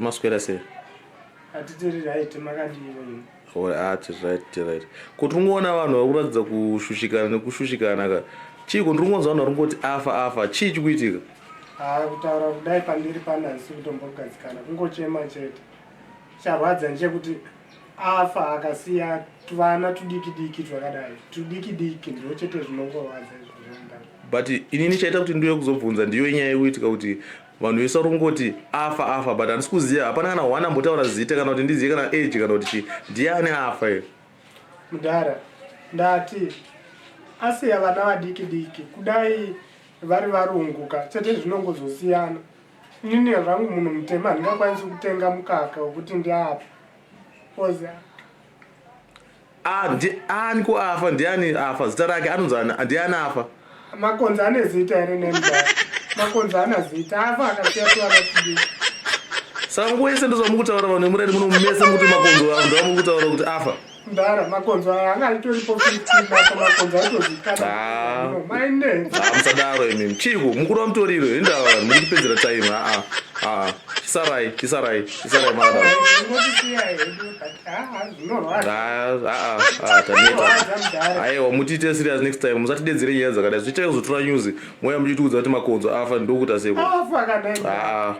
Maswera sei? Hatitiri right, makadii imi? Oh, ah, tiri right, tiri right. Ko tiri kungoona vanhu vari kuratidza kushushikana nekushushikana ka. Chii ko ndiri kungonzwa vanhu vari kungoti afa afa. Chii chikuitika? Haa kutaura kudai pandiri pano handisi kutombogadzikana kungochema chete. Charwadza ndechekuti afa akasiya tuvana tudiki diki twakadai. Tudiki diki ndo chete zvinongorwadza izvozvo mudhara. But inini chaita kuti ndiuye kuzobvunza ndiyo inyaya yekuitika kuti vanhu vese vari kungoti afa afa but handisi kuziva hapana kana one ambotaura zita kana kuti ndizive kana age kana kuti chii ndiani afa iyo. Mudhara ndati asiya vana vadiki diki kudai vari varungu ka chete zvinongozosiyana inini zvangu munhu mutema handingakwanisi kutenga mukaka wekuti ndiape ozi Ah, ndiani ko afa ndiani afa zita rake anonzi ani ndiani afa makonzo ane zita here nemba makonzo ana zita afa akasiya tuvana tudiki saka nguva yese ndozvamukutaura vanhu vemuraini muno mese mukuti makonzo avo ndovamukutaura kuti afa mdara makonzo aya anga achitoripo 15 apo makonzo aitozikanwa Ah. mainenza Ah, musadaro imimi chiiko mukuru wamutoriro indava vanhu mukutipedzera time aa aa chisarai chisarai chisarai makadaro ingotisiya hedu but haa zvinorwadza Ah, ah, ah, taneta zvinorwadza mudhara aiwa mutiite serious next time musatidedzere nyaya dzakadai zvichai kuzotora news mouya muchitiudza kuti makonzo afa ndokuita seko afa kana ah.